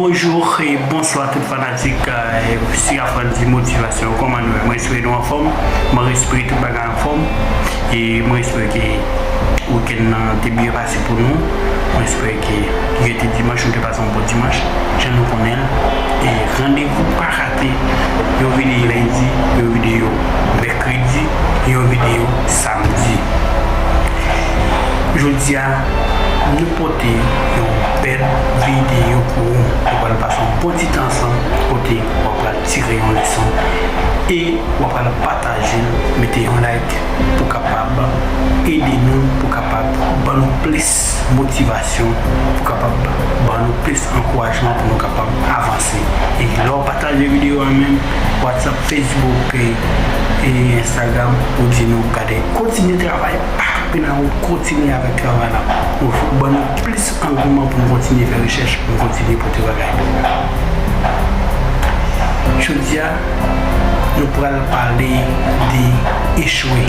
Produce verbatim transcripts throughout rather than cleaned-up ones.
Bonjou e bonswa tout fanatik, eh, Sir Afrandy Motivasyon. Kòman nou ye? Mwen espere nou anfòm. Mwen espere tout bagay anfòm. E mwen espere ke wikenn nan te byen pase pou nou. Mwen espere ke jodi dimanch, nou te pase yon bon dimanch. Jan nou konnen l. E randevou pa rate. Yon videyo lendi, yon videyo mèkredi, yon videyo samdi. Jodi a, nou pote yon bèl videyo pou ou. Nou pral pase yon bon ti tan ansanm kote w ap pral tire yon leson e w ap pral pataje l, mete yon like pou kapab ede nou, pou kapab ban nou plis motivasyon, pou kapab ban nou plis ankourajman pou nou kapab avanse. E lè w pataje videyo a menm, WhatsApp, Facebook, e, e Instagram, ou di nou gade, kontinye travay, pa kanpe nan wout, kontinye avèk travay la. Ou ban nou plis angouman pou nou kontinye fè rechèch, pou nou kontinye pote bagay pou nou. Jodi a, nou pral pale de echwe.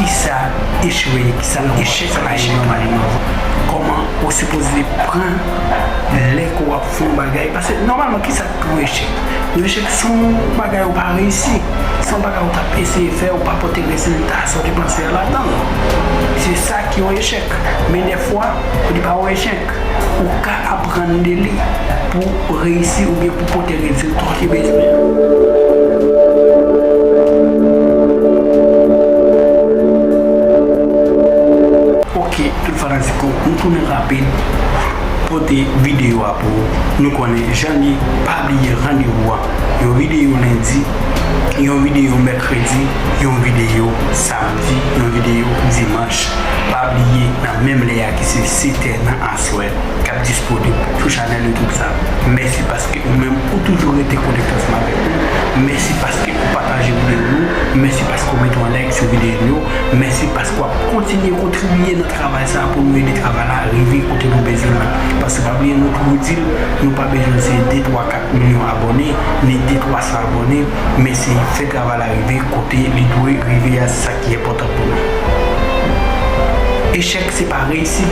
Kisa echwe ye? Kisa echèk la ye nòmalman? Kòman ou sipoze pran lè ke w ap fè yon bagay? Paske nòmalman, kisa k pou echèk? Yon echèk se yon bagay ou pa reyisi. Se yon bagay ou t ap eseye fè, ou pa pote rezilta sa w te panse a ladan l. Se sa ki yon echèk. Men dèfwa, li pa yon echèk. Ou ka aprann de li pou reyisi oubyen pou pote rezilta w te bezwen an. Ok, tout fanatik yo, nou tounen rapid. Pote videyo a pou ou. Nou konnen jan li, pa bliye randevou a. Yon videyo lendi, yon videyo mèkredi, yon videyo samdi, yon videyo dimanch. Pa bliye nan menm lè a ki se sèt è nan aswè k ap disponib sou chanèl YouTube sa. Mèsi paske ou menm ou toujou rete konekte ansanm avèk nou. Mèsi paske ou pataje videyo nou. Mèsi paske ou mete yon like sou videyo nou. Mèsi paske w ap kontinye kontribye nan travay sa pou nou ede travay la rive kote nou bezwen l la. Paske pa bliye nou toujou di l, nou pa bezwen se de, twa, kat milyon abòne, ni de, twa san abòne, men se fè travay la rive kote li dwe rive a, se sa ki enpòtan pou nou. Echèk se pa reyisi.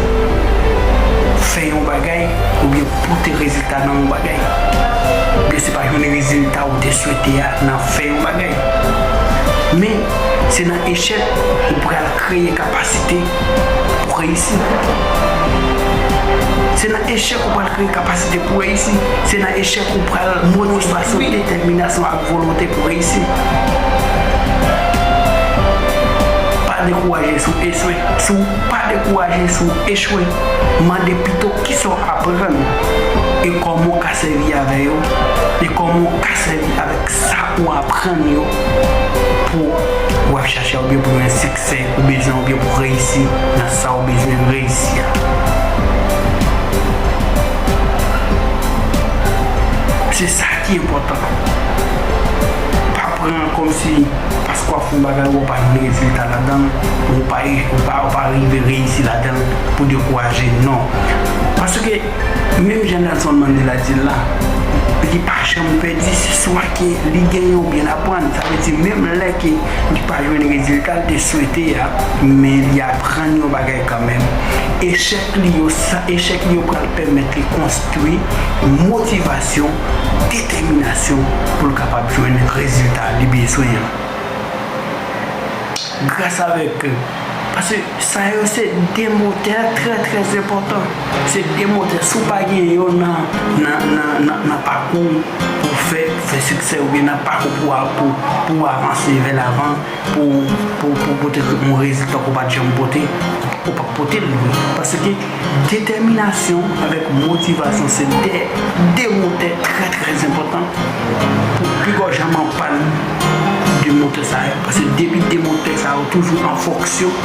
Fè yon bagay oubyen pote rezilta nan yon bagay. Oubyen se pa jwenn rezilta ou te swete a nan fè yon bagay. Men, se nan echèk ou pral kreye kapasite pou reyisi. Se nan echèk ou pral kreye kapasite pou reyisi. Se nan echèk ou pral motive sou detèminasyon ak volonte pou reyisi. Pa dekouraje si w echwe. Si w pa dekouraje si w echwe, mande pito kisa w aprann e kòman w ka sèvi avè yo, e kòman w ka sèvi avèk sa ou aprann yo pou w ap chache oubyen pou jwenn siksè ou bezwen oubyen pou reyisi nan sa ou bezwen reyisi a. Se sa ki enpòtan. Pa pran kòmsi paske w ap fè yon bagay ou pa jwenn rezilta ladan l, ou pa, ou pa, ou pa rive reyisi ladan l pou dekouraje, non. Paske, menm jan Nelson Mandela di l la, li pa janm pèdi, se swa ke li genyen oubyen l aprann. Sa vle di, menm lè ke li pa jwenn rezilta l te swete a, men li aprann yon bagay kanmenm. Echèk li yo, sa, echèk li yo pral pèmèt li konstwi motivasyon, detèminasyon pou l kapab jwenn rezilta li bezwen an. Gras avèk, paske sa yo se de motè trè, trè enpòtan. Se de motè, si w pa gen yo nan, nan, nan, nan, nan pakou w pou fè, pou fè siksè, oubyen nan pakou pou, pou, pou avanse vè lavan, pou, pou, pou pote yon rezilta ke w pa t janm pote, ou p ap pote l vre. Paske detèminasyon avèk motivasyon se de, de motè trè, trè enpòtan pou pigòj an anpàn de motè sa yo. Paske depi de motè sa yo toujou an fonksyon, yo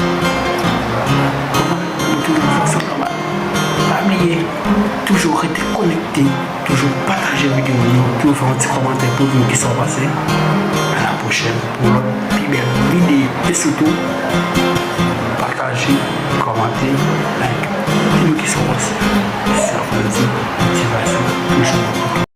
toujou an fonksyon nòmal. Pa bliye, toujou rete konekte. Toujou pataje videyo yo, toujou fè yon ti kòmantè pou di nou kisa w panse. A la pwochèn pou yon lòt pi bèl videyo. E sitou, pataje, kòmante, like. Di nou kisa w panse. Sir Afrandy Motivasyon, toujou.